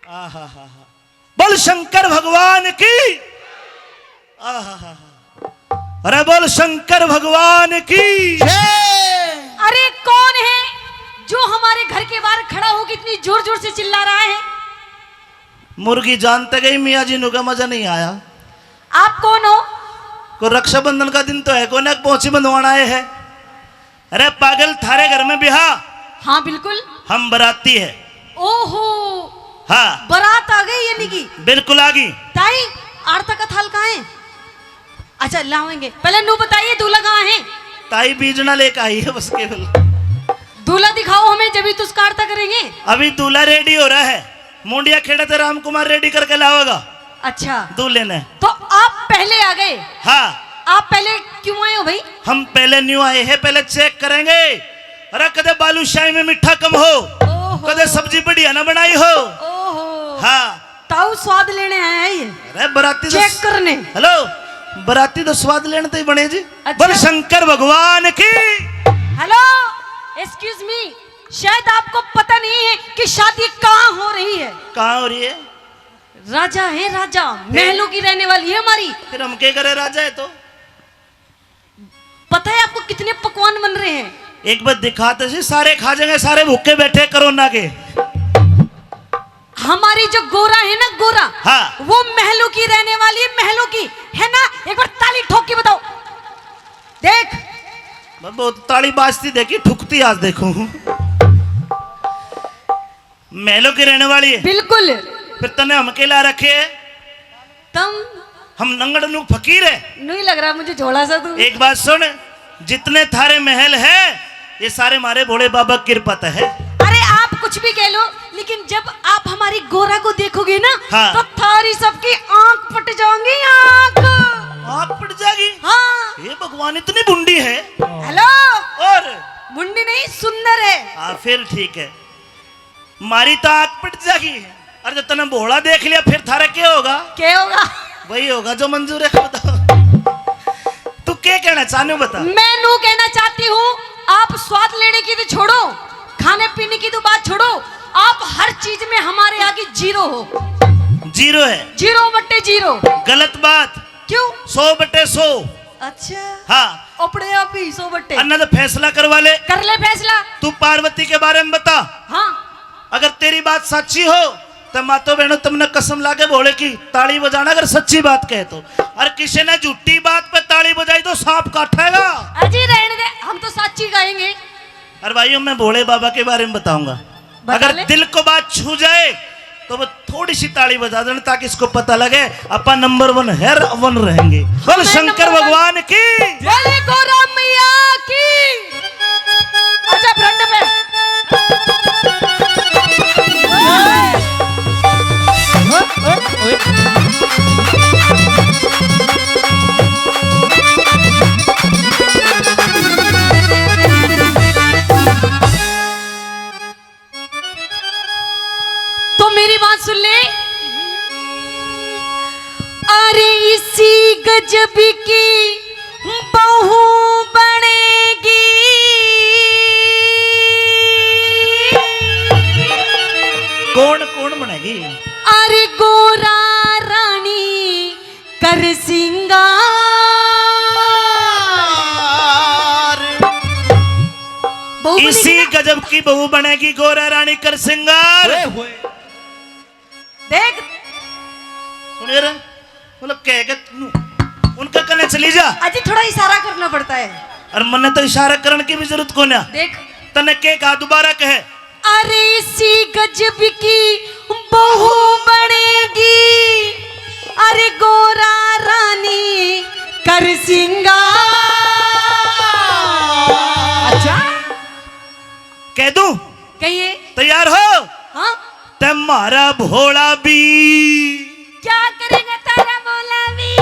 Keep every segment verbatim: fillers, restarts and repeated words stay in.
आहा हा हा। बोल शंकर भगवान की। आहा हा हा। अरे बोल शंकर भगवान की। अरे कौन है जो हमारे घर के बाहर खड़ा होकर इतनी जोर जोर से चिल्ला रहा है? मुर्गी जान तक गई मियाँ जी, नुका मजा नहीं आया। आप कौन हो? को रक्षाबंधन का दिन तो है, कोने पहुंची बंधवाना आए है। अरे पागल, थारे घर में ब्याह? हाँ बिल्कुल। हम बराती है। ओहो। हाँ। बारात आ गई यानी कि? बिल्कुल आ गई। ताई, आरता का थाल कहाँ है? अच्छा लावेंगे, पहले नू बताइए दूल्हा कहाँ है? ताई बीजना लेकर आई है बस केवल। दूल्हा दिखाओ हमें, जब ही तो उसका आरता करेंगे। अभी दूल्हा रेडी हो रहा है, मुंडिया खेड़ा से राम कुमार रेडी करके लावेगा। अच्छा। दूल्हे ने। तो आप पहले आ गए? हाँ। आप पहले क्यों आए हो भाई? हम पहले न्यू आए हैं, पहले चेक करेंगे। अरे कदे बालूशाही में मीठा कम हो, ओहो। कदे सब्जी बढ़िया ना बनाई हो, ओहो। हाँ। ताऊ स्वाद लेने आया है ये। अरे बराती तो चेक करने। हेलो, बराती तो स्वाद लेने तो ही बने जी। अच्छा। बोल शंकर भगवान की। हेलो, एक्सक्यूज मी, शायद आपको पता नहीं है कि शादी कहाँ हो रही है। कहाँ हो रही है? राजा है राजा, फिर? महलों की रहने वाली है हमारी। फिर हम क्या करें, राजा है तो। पता है आपको कितने पकवान बन रहे हैं? एक बार दिखाते सी, सारे खा जाएंगे, सारे भूखे बैठे कोरोना के। हमारी जो गोरा है ना, गोरा, हाँ। वो महलों की रहने वाली है, महलों की, है ना? एक बार ताली ठोक के बताओ। देख। मैं बहुत ताली बाजती देखी, ठुकती आज देखूं। महलों की रहने वाली है। बिल्कुल। फिर तने हम के ला रखे है? तम हम नंगड़ नू फकीर है। नहीं लग रहा मुझे झोला सा तू। एक बात सुन, जितने थारे महल है, ये सारे मारे भोले बाबा की कृपा तो है। अरे आप कुछ भी कह लो, लेकिन जब आप हमारी गोरा को देखोगे ना, हाँ। तो थारी सबकी आंख फट जाएंगी, आंख। आंख फट जाएगी? हाँ। ये भगवान इतनी बुंडी है। हेलो। और? बुंडी नहीं, सुंदर है। हाँ, फिर ठीक है। मारी तो आंख फट जाएगी। अरे जब तने भोला देख लिया फिर थारा क्या होगा? क्या होगा? वही होगा जो मंजूर है, बताओ। तू क्या कहना चाहने हो, बता। मैं नू कहना चाहती हूँ, आप स्वाद लेने की तो छोड़ो, खाने पीने की तो बात छोड़ो, आप हर चीज में हमारे आगे जीरो हो। जीरो है। जीरो बट्टे जीरो। गलत बात। क्यों? सौ बट्टे सौ। अच्छा। हाँ। अपने आप ही सौ बट्टे। अन्ना तो फैसला करवा ले। कर ले फैसला। तू पार्वती के बारे में बता। हाँ। अगर तेरी बात सच्ची हो तो मातो बहनों, तुमने कसम लाके भोले की ताली बजाना, अगर सच्ची बात कहे तो। और किसी ने झूठी बात पे ताली बजाई तो सांप काटेगा। अजी रहने दे, हम तो सच्ची गाएंगे। और भाइयों, मैं भोले बाबा के बारे में बताऊंगा। बता अगर ले। दिल को बात छू जाए तो वो थोड़ी सी ताली बजा देना, ताकि इसको पता लगे अपन नंबर वन है, वन रहेंगे। बोल मैं शंकर नंबर वन। भगवान की। बोले गोरा मैया की। अच्छा फ्रंट में। तो मेरी बात सुन ले। अरे इसी गजब की बहू बनेगी। कौन, कौन बनेगी? अरे गोरा रानी कर सिंगार। बहू बनेगी इसी ना? गजब की बहू बनेगी गोरा रानी कर सिंगार। ओए होए। देख। सुनिए रे, मतलब कह के तू उनका कने चली जा। अजी थोड़ा इशारा करना पड़ता है। और मन्ने तो इशारा करने की भी जरूरत को ना। देख। तने के कहा, दोबारा कहे। अरे इसी गजब की बहू बनेगी, अरे गोरा रानी कर सिंगार। अच्छा। कह दूं? कहिए। तैयार हो? हाँ। ते म्हारा भोला भी। क्या करेगा तारा भोला भी?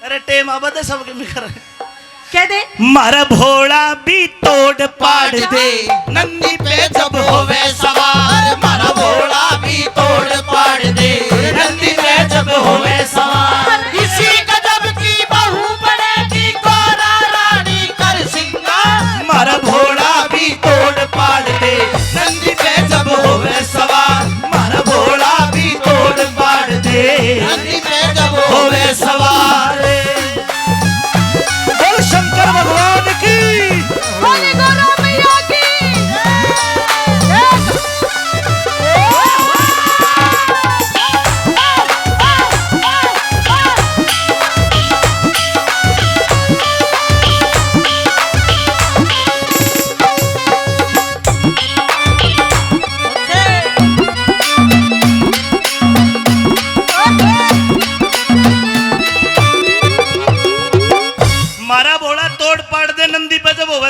अरे टेम आबा दे सबके मिकर। कह दे। म्हारा भोला भी तोड़ पाड़ दे। नंदी पे जब होवे सवार, म्हारा भोला भी तोड़ पाड़ दे। नंदी पे जब होवे सवार, इसी गजब की बहू बनेगी गोरा रानी कर सिंगार। म्हारा भोला भी तोड़ पाड़ दे। नंदी पे जब होवे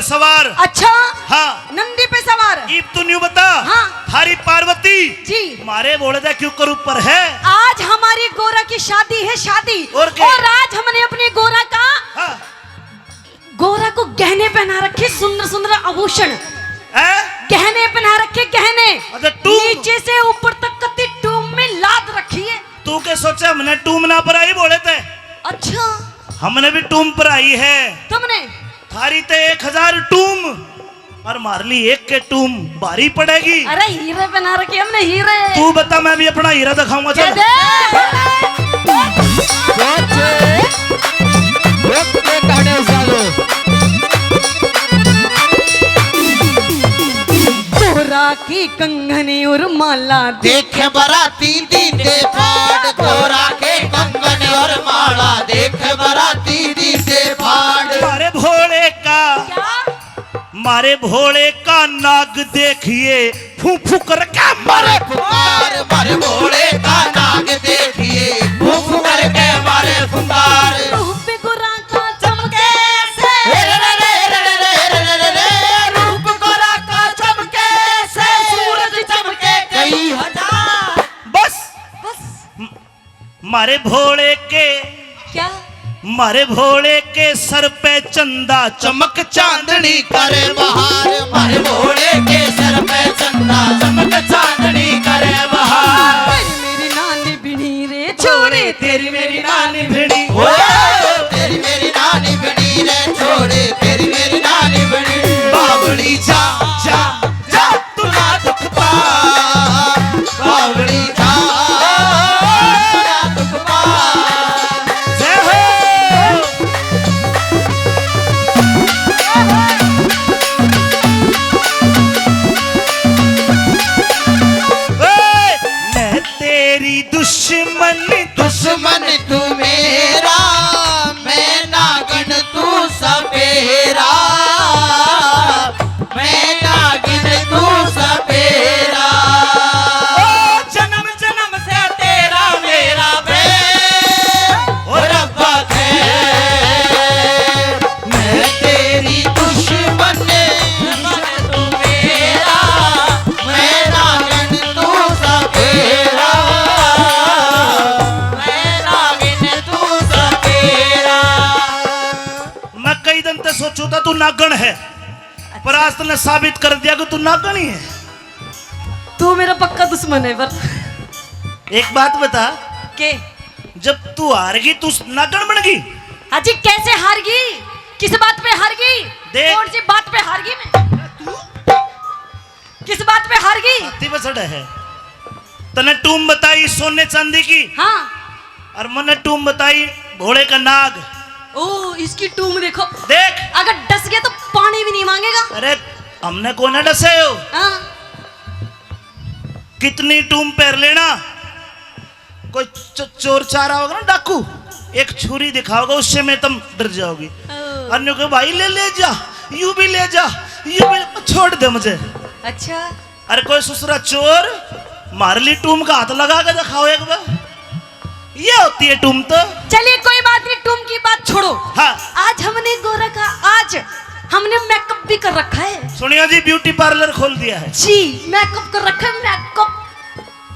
सवार। अच्छा। हाँ। नंदी पे सवार। इब तू न्यू बता। हाँ। थारी पार्वती जी। मारे भोले दा क्यों कर ऊपर है? आज हमारी गोरा की शादी है, शादी। और क्या? और आज हमने अपने गोरा का, हाँ। गोरा को गहने पहना रखे, सुंदर सुंदर आभूषण। हैं? गहने पहना रखे, गहने। अच्छा, टूम। नीचे से ऊपर तक कत्ती टूम में लाद रखी है। तू के सोचे हमने टूम ना पराई भोले ते? अच्छा। हमने भी टूम पराई है। तुमने? थारी ते एक हजार टूम और मार ली एक के टूम भारी पड़ेगी। अरे हीरे पहना रखे हमने, हीरे। तू बता, मैं भी अपना हीरा दिखाऊंगा, चल। दे दे। सोचे, वक्त के काटे उजालो। गोरा के कंगन और माला देख। देख बराती दीदे फाड़, गोरा के कंगन और माला देख बराती दीदे फाड़। मारे भोले का, क्या? मारे भोले का नाग देखिए, फू फू करके मारे पुकार। मारे भोले का नाग देखिए, फू फू करके मारे पुकार। रूप गोरा का चमके से, रे रे रे, रूप गोरा का चमके से, सूरज चमके कई हजार। बस। बस। मारे भोले के, क्या? मारे भोले के सर पे चंदा चमक चांदनी करे बहार। मारे भोले के सर पे चंदा चमक चांदनी करे बहार। तेरी मेरी नानी भिड़ी रे छोरे, तेरी मेरी नानी भिड़ी। ओ, तेरी मेरी नानी भिड़ी रे छोरे, तेरी मेरी नानी भिड़ी। बावली जा, जा, जा, तू ना दुख पा, बावली जा, तू ना दुख पा। जय हो। ओए, मैं तेरी दुश्मन, दुश्मन तू मेरा, मैं नागन तू सपेरा, मैं नागिन तू सपेरा। ओ जन्म जन्म से तेरा मेरा बैर, ओ रब्बा खैर, मैं तेरी दुश्मन, दुश्मन तू मेरा, मैं नागिन तू सपेरा, मैं नागिन तू सपेरा। मैं कई दिन ते सोचू था तू नागण है, पर आज तने साबित कर दिया कि तू नागण ही है। तू मेरा पक्का दुश्मन है, पर एक बात बता। के? जब तू हार गई, तू नागण बन गई? हाँ जी, कैसे हार गई? किस बात पे हार गई? देख। कौन सी बात पे हार गई मैं? किस बात पे हार गई? हाथी पे चढ़े है। तने टूम बताई सोने चांदी की। हाँ। और मने टूम बताई भोले का नाग। ओ, इसकी टूम देखो। देख। अगर डस गया तो पानी भी नहीं मांगेगा। अरे, हमने को ना डसे हो। हाँ। कितनी टूम पहर लेना, कोई च-, चोर चार आओगा ना, डाकू, एक छुरी दिखाओगा, उससे मैं तुम डर जाओगी। ओ। और न्यू कहे, "भाई, ले, ले जा, यू भी ले जा, यू भी ले, छोड़ दे मुझे।" अच्छा। अरे कोई ससुरा चोर, मार ली टूम का हाथ लगा के दिखाओ एक बार, ये होती है टूम तो। चलिए, कोई बात नहीं, टूम की बात छोड़ो। हाँ। आज हमने गोरा का, आज हमने मेकअप भी कर रखा है। सुनियो जी, ब्यूटी पार्लर खोल दिया है। जी, मेकअप कर रखा है, मेकअप।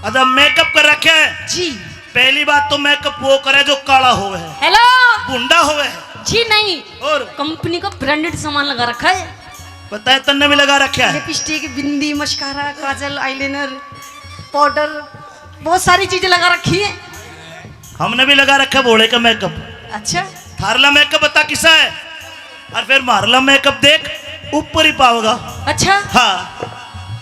अच्छा, मेकअप कर रखा है? जी। पहली बात तो मेकअप वो करे जो काला होवे है। हेलो। भुंडा होवे है। जी नहीं। और? कंपनी का ब्रांडेड सामान लगा रखा है। पता है, तन्ने भी लगा रखा है। लिपस्टिक, बिंदी, मस्कारा, काजल, आईलाइनर, पाउडर, बहुत सारी चीजें लगा रखी है। हमने भी लगा रखा है भोले का मेकअप। अच्छा। थारला मेकअप बता किसा है, और फिर मारला मेकअप देख, ऊपर ही पाओगा। अच्छा। हाँ।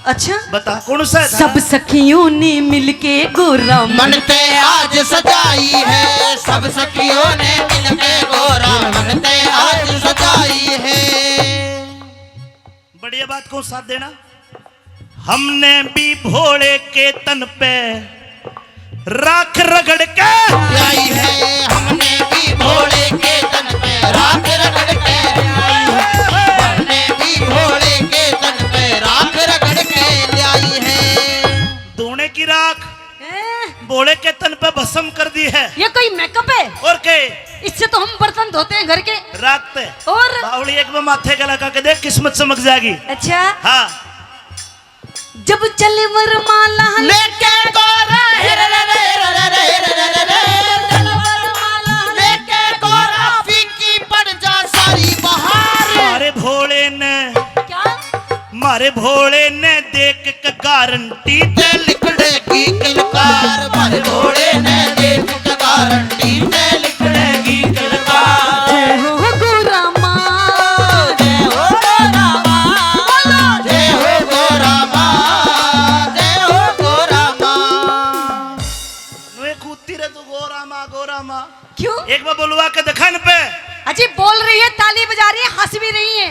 अच्छा। बता कौन सा है थारा? सब सखियों ने मिलके गोरा मन ते आज सजाई है, सब सखियों ने मिलके गोरा मन ते आज सजाई है। बढ़िया बात को साथ देना। हमने भी भोले के तन पे राख रगड़ के लाई है, हमने भी भोले के तन पे राख रगड़ के लाई है, हमने भी भोले के तन पे राख रगड़ के लाई है। धोने की राख हैं? भोले के तन पे भस्म कर दी है। ये कोई मेकअप है? और के? इससे तो हम बर्तन धोते हैं घर के। रात पे। और? बावली एक बार माथे का लगा के देख, किस्मत चमक जाएगी। अच्छा। हाँ। जब चले वरमाला लेके गोरा, हे रे रे रे रे रे रे रे रे रे, चले वरमाला लेके गोरा, फीकी पड़ जा सारी बहार। अरे भोले ने, क्या? मारे भोले ने देख के गारंटी ते लिकड़ेगी किलकार, मारे भोले ने देख के गारंटी ते लिकड़ेगी किलकार। जय हो गोरा माँ। जय हो गोरा माँ। बोलो। जय हो गोरा माँ, जय हो गोरा माँ। नुए कूदती रह तू, गोरा माँ, गोरा माँ। क्यों? एक बार बुलवा के दिखा इन पे। अजी बोल रही है, ताली बजा रही है, हंस भी रही है।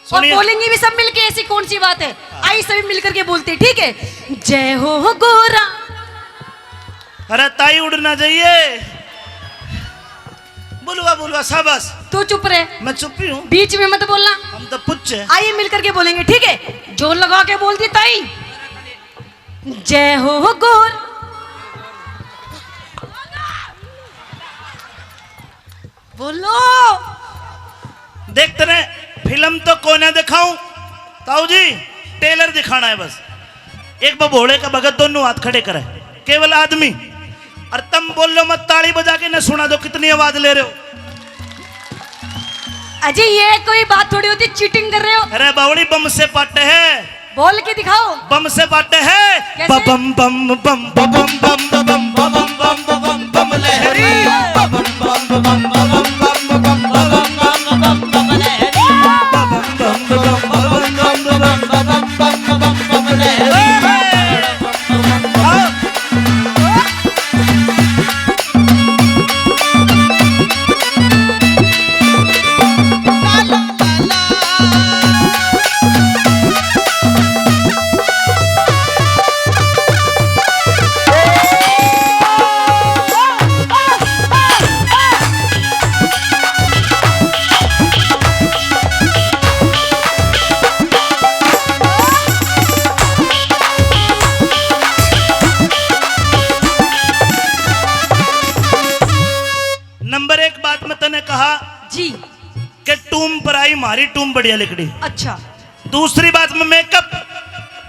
और सुनिए। बोलेंगी भी सब मिलके, ऐसी कौन सी बात है? हाँ। आई सभी मिलकर के बोलते, ठीक है? जय हो गोरा। अरे ताई उड़ ना जाइए। बुलवा, बुलवा, शाबाश। तू चुप रहे। मैं चुप ही हूँ। बीच में मत बोलना। हम तो पूछे। आइए मिलकर के बोलेंगे, ठीक है? जोर लगा के बोल दी ताई। जय हो गोर। बोलो। देख तने फिल्म तो कोने दिखाऊं, ताऊ जी, ट्रेलर दिखाना है बस। एक बार भोले का भगत दोनों हाथ खड़े करे, केवल आदमी। और तुम बोलो मत, ताली बजा के न सुना दो कितनी आवाज ले रहे हो। अजय, ये कोई बात थोड़ी होती, चीटिंग कर रहे हो। अरे बावड़ी बम से पाटे है। बोल के दिखाओ। बम से पाटे है। कैसे? बबम बम बम बबम बम बम बम बम बम बम बम लहरी। बबम बम बम बम बम बम बम बम बम बम बम लहरी। बबम बम बम बम बम बम बम बम बम बम लहरी। हाँ। नंबर एक बात मैं तने कहा जी। कि टूम पर आई, म्हारी टूम बढ़िया लिकड़ी। अच्छा। दूसरी बात में मेकअप,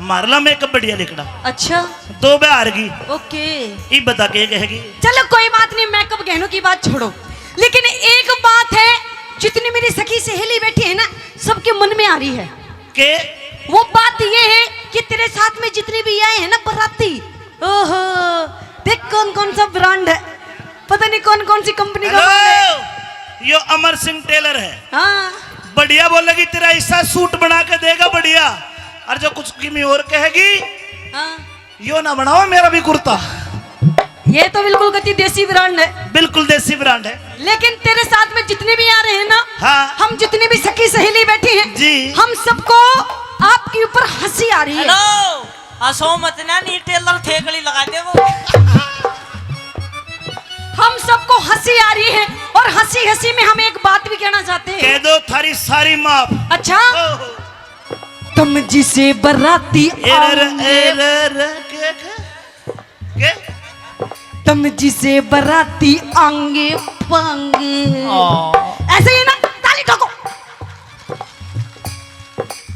म्हारला मेकअप बढ़िया लिकड़ा। अच्छा। दो बे हार गई। ओके। ई बता के कहेगी। चलो कोई बात नहीं, मेकअप गहनों की बात छोड़ो, लेकिन एक बात है, जितनी मेरी सखी सहेली बैठी है ना, सबके मन में आ रही है। के? वो बात ये है कि तेरे साथ में जितनी भी आए हैं ना बाराती, ओहो, देख कौन कौन सा ब्रांड है, पता नहीं कौन कौन सी कंपनी का माल है। हेलो, यो अमर सिंह टेलर है। हाँ। बढ़िया बोलेगी, तेरा ऐसा सूट बना के देगा बढ़िया। और जो कुछ किमी और कहेगी, हाँ। यो ना बनाओ मेरा भी कुर्ता। ये तो बिल्कुल गति देसी ब्रांड है। बिल्कुल देसी ब्रांड है। लेकिन तेरे साथ में जितने भी आ रहे हैं ना, हाँ। हम जितनी भी सखी सहेली बैठी हैं, जी। हम सबको आपके ऊपर हंसी आ रही है। हेलो, हंसो मत ना, नी टेलर ठेकड़ी लगा दे वो। हम सबको हंसी आ रही है और हंसी हंसी में हम एक बात भी कहना चाहते हैं। कह दो थारी सारी माफ। अच्छा? ओहो। तुम जिसे बराती ए रे रे, आएंगे। ए रे रे, के, के? के? तुम जिसे बराती आंगे पांगे। ओ। ऐसे ही ना, ताली ठोको।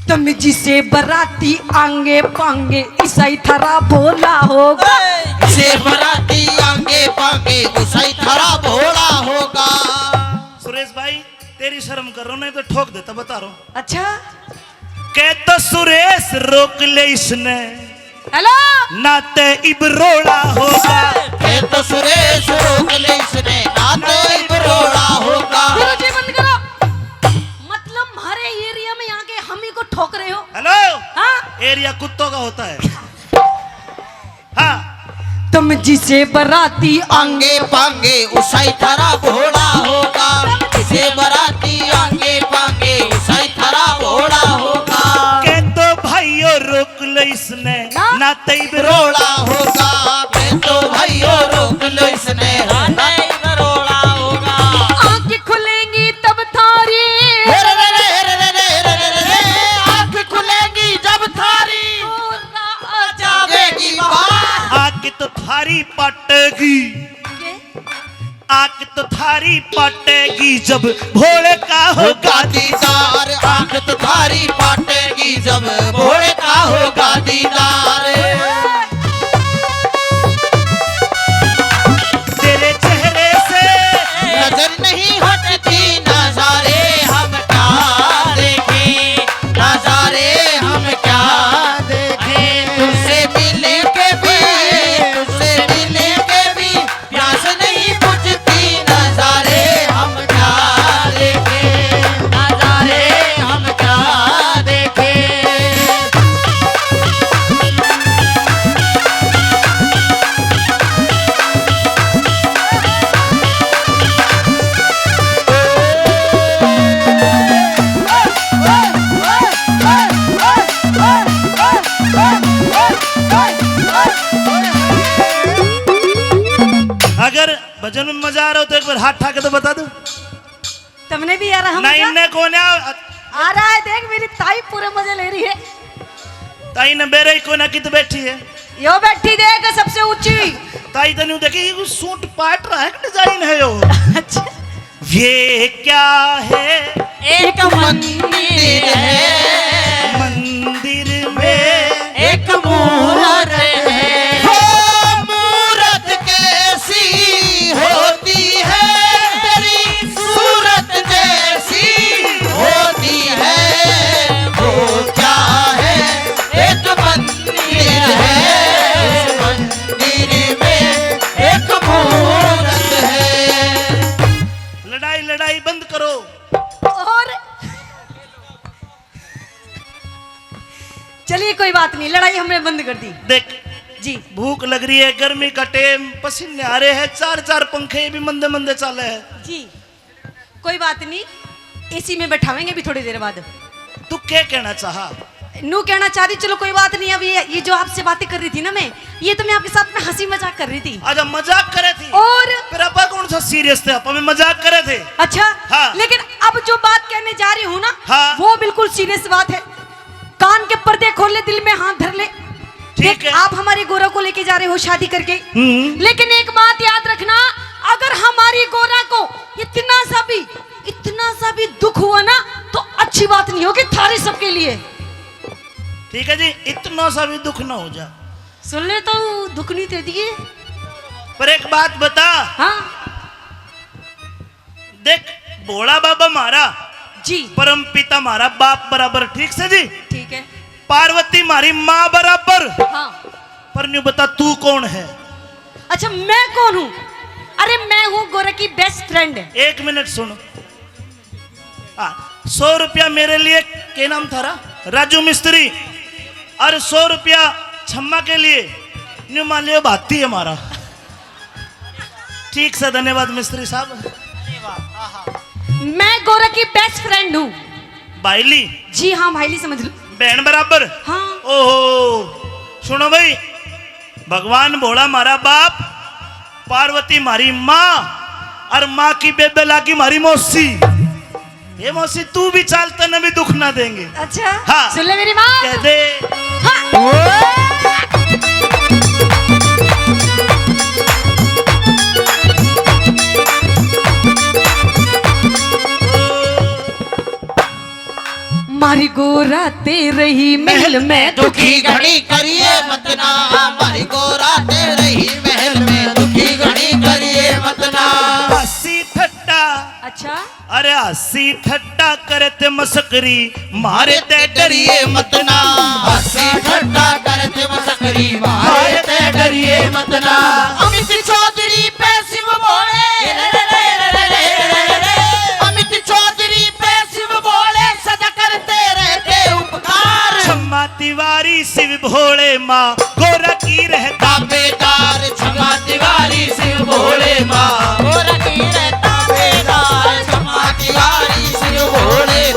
तुम जिसे बराती आंगे पांगे, ईसाई थारा भोला होगा। ए! जिसे बराती आंगे पांगे, ईसाई थारा भोला होगा। सुरेश भाई, तेरी शर्म करो, नहीं तो ठोक देता, बता रहा हूँ। अच्छा। कह तो सुरेश रोक ले इसने। हेलो। ना ते इब रोला होगा। कह तो सुरेश रोक ले इसने, ना ते इब रोला होगा। गुरुजी बंद करो। मतलब हमारे एरिया में आके हम ही को ठोक रहे हो। हेलो। हाँ? एरिया कुत्तों का होता है। हाँ। तुम जिसे बराती आंगे पांगे, उसाई थारा भोला होगा। जिसे बराती आंगे पांगे, उसाई थारा भोला होगा। के तो भाइयों रोक लो इसने, ना। ना तैब रोला होगा। के तो भाइयों रोक लो इसने, ना तैब रोला होगा। आंख खुलेंगी तब थारी। हे रे रे रे रे रे रे रे रे, आंख खुलेंगी जब थारी। आ जावेगी बाहर। आके तो थारी पटेगी। ये? आंख तो थारी पाटेगी जब भोले का होगा दीदार। आंख तो थारी पाटेगी जब भोले का होगा दीदार। तेरे चेहरे से नजर नहीं हटती, नजारे हम क्या देखें, नजारे हम क्या देखें। तुझसे मिलने के भी, तुझसे मिलने के भी प्यास नहीं बुझती, नजारे हम क्या देखें, नजारे हम क्या देखें। अगर भजन में मजा आ रहा हो तो एक बार हाथ ठा के तो बता दो। तुमने भी यार हम ना क्या? इन्ने कोन्या। आ रहा है, देख मेरी ताई पूरे मजे ले रही है। ताई ने बेरे ही कोन्या कित बैठी है? यो बैठी देख सबसे ऊंची। ताई तने देखी, ये सूट पाट रहा है कि डिजाइन है यो? अच्छा। ये क्या है? एक मंदिर है। मंदिर में एक मूरत है। हो, मूरत कैसी होती है, तेरी सूरत जैसी होती है। वो क्या है? एक मंदिर है, उस मंदिर में एक मूरत है। लड़ाई, लड़ाई बंद करो। और चलिए, कोई बात नहीं, लड़ाई हमने बंद कर दी। देख, जी। भूख लग रही है, गर्मी का टेम, पसीने आ रहे हैं, चार चार पंखे भी मंदे मंदे चाले हैं। जी, कोई बात नहीं, एसी में बैठावेंगे अभी थोड़ी देर बाद। तू क्या कहना चाहा? नू कहना चाह रही, चलो कोई बात नहीं, अभी ये, ये जो आपसे बातें कर रही थी ना मैं, ये तो मैं आपके साथ में हंसी मजाक कर रही थी। अच्छा, मजाक करे थी? और? फिर आपा कौन सा सीरियस थे, आपा में मजाक करे थे। अच्छा, हाँ। लेकिन अब जो बात कहने जा रही हूँ ना, हाँ। वो बिल्कुल सीरियस बात है। कान के पर्दे खोल ले, दिल में हाथ धर ले। ठीक देख, है। आप हमारी गोरा को लेके जा रहे हो शादी करके, हम्म। लेकिन एक बात याद रखना, अगर हमारी गोरा को इतना सा भी, इतना सा भी दुख हुआ ना, तो अच्छी बात नहीं होगी थारी सबके लिए। ठीक है जी, इतना सा भी दुख ना हो जा। सुन ले तो दुख नहीं दे दिए। पर एक बात बता। हाँ। देख, भोला बाबा म्हारा, जी। परम पिता म्हारा बाप बराबर, ठीक से जी? ठीक है। पार्वती म्हारी माँ बराबर। हाँ। पर न्यू बता, तू कौन है? अच्छा, मैं कौन हूँ? अरे, मैं हूँ गोरा की बेस्ट फ्रेंड। एक मिनट सुन। हाँ, सौ रुपया मेरे लिए, के नाम थारा? राजू मिस्त्री। और सौ रुपया छम्मा के लिए। न्यू मान लियो, भाती है हमारा। ठीक से, धन्यवाद मिस्त्री साहब। मैं गोरा की बेस्ट फ्रेंड हूँ। भाईली? जी हाँ, भाईली समझ लो। बहन बराबर? हाँ। ओहो, सुनो भाई, भगवान भोला म्हारा बाप, पार्वती म्हारी माँ, और माँ की बेबे लागी म्हारी मौसी। ये मौसी, तू भी चाल, तन्ने भी दुख ना देंगे। अच्छा? हाँ। सुन ले मेरी बात। कह दे। हाँ। मारी गोरा तेरे ही महल में दुखी घणी करिए मत ना, मारी गोरा तेरे ही महल में दुखी घणी करिए मत ना। हंसी ठट्टा। अच्छा। अरे हंसी ठट्टा करते मसकरी, मारे ते डरिए मत ना। हंसी ठट्टा करते मसकरी, मारे ते डरिए मत ना। अमित चौधरी पे शिव भोले, अमित चौधरी पे शिव भोले, सदा करते रहते उपकार। छम्मा तिवारी शिव भोले माँ, गोरा की रहता बेदार। छम्मा तिवारी शिव भोले माँ, गोरा की रहता बेदार। छम्मा तिवारी शिव भोले